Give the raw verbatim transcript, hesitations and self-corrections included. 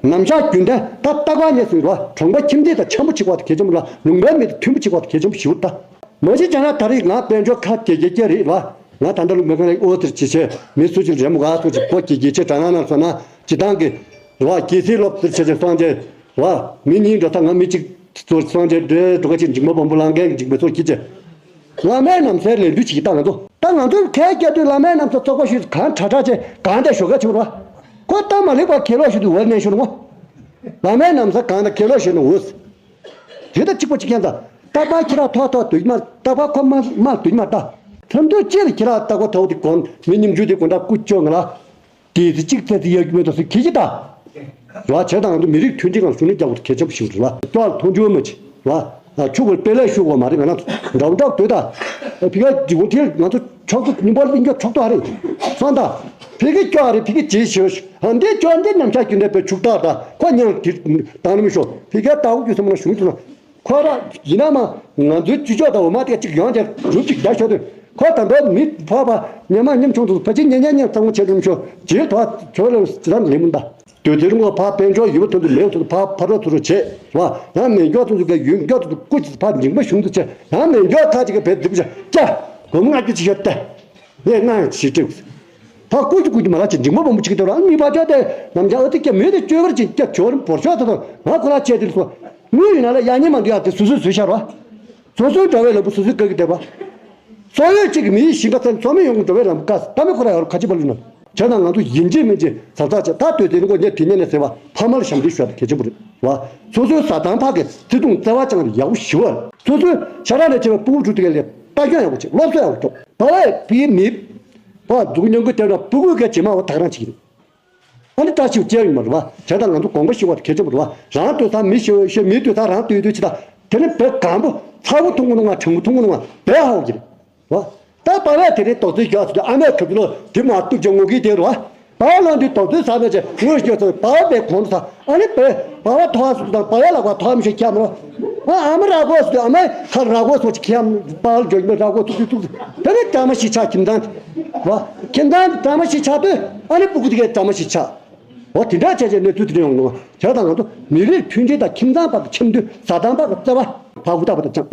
ནམ་ཞག་རྒྱུན་ལྡན་ད་ལྟ་བ་ཉེ་ཟིན་རོ། གྲོང་པ་ཁྱིམ་སྡེ་དང་འཆམ་པོ་བྱེད་དགོས་ད་གལ་ཆེན་པོ་ལ། ལུང་པའི་མི་དང་མཐུན་པོ་བྱེད་དགོས་ད་གལ་ཆེན་པོ་ཞིག་ད། མ་གཞི་ཅང་ན་ད་རེས་ང་དཔལ་འབྱོར་ཁ་རྒྱ་རྒྱ་རྒྱ་རེད་རོ། ང་ད་ལྟ་ལུག་མེ་ཁང་ལ་ཨོ་དེར་བྱེད་བྱེད་མི་སུ་ཅིག་རེམ་ག་སུ་ཅིག་ཁོ་རྒྱ་རྒྱ་ཆེ་དྲ་ན་ན་སོ་ན་ཇི་ལྟང་གི་རོ། རྒྱལ་སྲིད་སློབ་དེར་བྱེད་བྱེད་སོང་རྗེས་རོ། མི་གཉིས་འགྲོ་ད་ང་མི་གཅིག་ཚོར་སོང་རྗེས་འདྲེ་འགྲོ་ག་ཅིག་འཇིགས་མ་བམ་པོ་ལང་གའི་འཇིགས་མེད་ཚོར་གྱིས་བྱེད། བླ་མའི་ན་བཟའི་ལས་འདུས་བྱེད་ཀྱི་ད་ང་ཚོ་ད་ང་ཚོས་ཁས་བཀལ་དུས་བླ་མའི་ན་བཟའ་བཙོག་པ་ཞུས་གང་དྲག་དྲག་བྱས་གང་དེ་ཞོགས་ཀ་བྱུང་རོ། ཁོ་ད་མ་ལེགས་པ་ཁས་ལོག་ཞུ་དུས་འོལ་ནས་ཞུ་རུ་ངོ་། བླ་མའི་ན་བཟའ་གང་དང་ཁས་ལོག་ཞུ་ན་འོས། དེ་ད་གཅིག་པ་གཅིག་རྐྱང་ད། རྟག་པར་ཁྱེད་རང་ཐོག་ཐོག་དུས་མ་རྟག་པར་ཁོ་མ་མ་དུས་མ་ལྟ། མཚམས་དུས་གཅིག་ལ་ཁྱེད་རང་རྟག་པར་ཐོག་དེ་གོང་མི་ཉིན་རྒྱུ་དེ་དགོང་དག་སྐུ་བཅོལ་ང་ལ། དེ་ཚེ་གཅིག་ཚེ་ཚེ་ཡག་གི་མེད་དོ་ཟེར་ཁྱེད་ཀྱིས་ད། ར་བྱས་དང་ང་ཚོ་མི་རིགས་མཐུན་སྒྲིལ་ངང་ཤུགས་སྣོན་རྒྱག་དགོས་གལ་ཆེན་པོ་ཞིག་རེད་ལ། སྐྱོ་ལ་མཐོང་ཆུང་མ་བྱེད་ལ། ཆུ་བུར་དཔེ་ལས་ཤུགས་བ་མ་རེད་ང་ན་འདྲ་འདྲ་འདོད་ད། ཕི་ག་འདི་གུང་ཐེར་ང་ཚོ་ཕྱོགས་གཅིག་མི་འབོར་གླིང་ག་ཕྱོགས་གཏོགས་ཨ་རེད། སོང་ད། ཕི་གི་སྐྱོ་ཨ་རེད་ཕི་གི་རྗེས་ཞུ། ཨ་འདི་སྐྱོ་འདི་ནམ་ཞག་རྒྱུན་ལྡན་པའི་ཕྱུག་བདག་ད་ཁོ་ཉང་གི་དང་ནི་མི་ཤོག་ཕི་ག་ལྟ་བུ་རྒྱུ་སེམས་ན་ཞུང་དུ་ན། ཁོ་ར་ཡིན་ན་མ་ང་ཚོའི་སྤྱི་ཚོགས་དང་འོ་མ་དེ་གཅིག་ཡོང་ཀྱང་གྲུབ་ཅིག་རྒྱ་ཤོར་དུས་ཁོ་ད་འདོད་མི་ཕོག་པ་ཉམ་མ་ཉམ་ཆུང་དུ་ཕ་ཆེ་ཉེ་ཉེ་ཉེ་གཙང་མ་བྱེད་རུང་ཤོག་རྗེས་ཐོག་ཆོས་ལ་ཇི་ལྟར་ལེན་མིན་ད། དུས་དེར་ངོ་ཕ་དཔལ་འབྱོར་ཡོད་པ་ཐོན་དུ་མེད་པ་ཐོན་དུ་ཕ་ཕ་རོགས་ཚུར་རོགས་བྱེད་རོགས། ཡང་མེད་མགྱོགས་ཚུན་ཚོད་ཀྱི་ཡུན་མགྱོགས་ཚུན་ཚོད་སྐུ་ཅིག་ཕ་འཇིགས་པ་ཤུང་དུ་བྱེད། ཡང་མེད་མགྱོགས་ཐག་ཅིག་གི་བེད་སྡུག་བྱ་སྐྱ་སྒོམ་ང་རྒྱུ་ཅིག་ཤོད་དེ། ངས་ང་ཡང་ཅིག་སྤྲེའུ། ཕ་སྐུ་ཅིག་སྐུ་ཅིག་མ་ལ་ཅིག་འཇིགས་པ་མང་པོ་ཅིག་གི་དེ་རོགས་མི་ཕ་ཅོ་དེ་ནམ་ཅག་ཨ་ཏི་སྐྱ་མེད་དེ་བཅོས་པར་ཅིག་སྐྱ་བྱོར་བོར་ཤོག་ད་དང་ང་ཁོ་ར་བྱས་དེ་ལ་སོ། དངུལ་ཡིན་ན་ལ་ཡ་ཉེ་མ་འདུག་ཡ་དེ་སོ་སོས་བཟོས་ཤར་བ། སོ་སོའི་འགྲོ་བའི་ལམ་བུ་སོ་སོས་བཀག་གི་བསྡད་པ། སོ་ཡོད་ཅིག་གི་མི་ཡི་ཞིང་ཁ་ཚན་ཚོགས་མི་ཡོང་གི་འགྲོ་བའི་ལམ་བུ་བཀག་ད་མི་ཁོ་ར་ཡོད་ཁ་ཆེ་བ་ལུས་ན། བྱས་ན་ང་ཚོ་ཡིན་གཅིག་མིན་གཅིག་གཟབ་གཟབ་བྱས་ད་ལྟོས་དེ་ནི་ཁོ་ངས་དེ་ཉིད་ནས་ཟེར་བ་ཕ་མ་ལ་ཞབས་འདེགས་ཞུ་ཡ་དེ་གལ་ཆེན་པོ་རེད་བ། སོ་སོའི་བཟའ་ཚང་ཕ་གི་བརྩེ་དུང་བརྩེ་བ་ཅང་ཡག་པོ་ཞུ་བ། སོ་སོའི་ཤ་ར་ནས་བྱས་པའི་སྤུ་གུ་ཕྲུག་དེ་ག་ལས་ལྟ་སྐྱོང་ཡག་པོ་བྱེད་སློབ་གསོ་ཡག་པོ་སྐྱོང་བ་བས་བི་མི། བ་འཛུགས་ཉོ་གི་དེ་ན་སྤུ་གུ་ག་ཇེ་མང་བ་ད་ག་རང་བྱེད་ཀྱི་རེད། ཨ་ནི་བཀྲ་ཤིས་བཅས་ཡིན་མ་རེད་བ། བྱས་ཙང་ང་ཚོ་དགོངས་པ་ཞུ་བ་གལ་ཆེན་པོ་རེད་བ། རང་ལྟོས་ས་མི་ཞུ་ཞེས་མི་ལྟོས་ས་རང་ལྟོས་ལྟོས་ཅི་ད། དེ་ནི་བོད་གང་པོ་ཚ་བོ་ཐུང་གུ་ནུ་ང་གྲང་མོ་ཐུང་གུ་ནུ་ང་བོད་ཧ་བོ་གི་རེད་བ། ད་པ་བས་དེ་རིང་དོགས་ཚོད་རྒྱག་ཟེར་དུས་ཨ་མས་གབ་ལོ་དེ་མ་གཏུག་ཅིང་ངུ་གི་དེ་རེད་བ། པ་ལོན་དུས་དོགས་ཚོད་ཟ་མེད་ཅེས་ངུ་ཞིག་ཚོད་པ་བས་གོང་དུ་ཟ། ཨ་ནི་པ་བ་ཐོག་སུ་དང་པ་བས་ལག་པ་ཐོག་མི་ཤེས་ཁྱམ་རོ། ཨ་ཨ་མ་ར་གོ་སུ་ཨ་མ་ཁ་ར་གོ་སོ་ཅི་ཁྱམ་པ་ལ་འཇོག་མི་ར་གོ་ཐུག་ཐུག་ཐུག་དེ་ནི་དྲ་མ་ཞིག་ཆགས་ཁྱིམ་ཚང་། བ། ཁྱིམ་ཚང་དྲ་མ་ཞིག་ཆགས་དུས་ཨ་ནི་སྤུ་གུ་དེ་གའི་དྲ་མ་ཞིག་ཆགས། འོ་དེ་འདྲ་བྱས་བྱས་གནས་ཚུལ་དེ་འདྲ་ཡོང་ནོ། བྱས་ཙང་ང་ཚོ་མི་རིགས་མཐུན་སྒྲིལ་དང་ཁྱིམ་ཚང་བར་གྱི་འཆམ་མཐུན་བཟའ་ཚང་བར་གྱི་བརྩེ་བ་ཕ་བུ་ལྟ་བུ་དང་ཅང་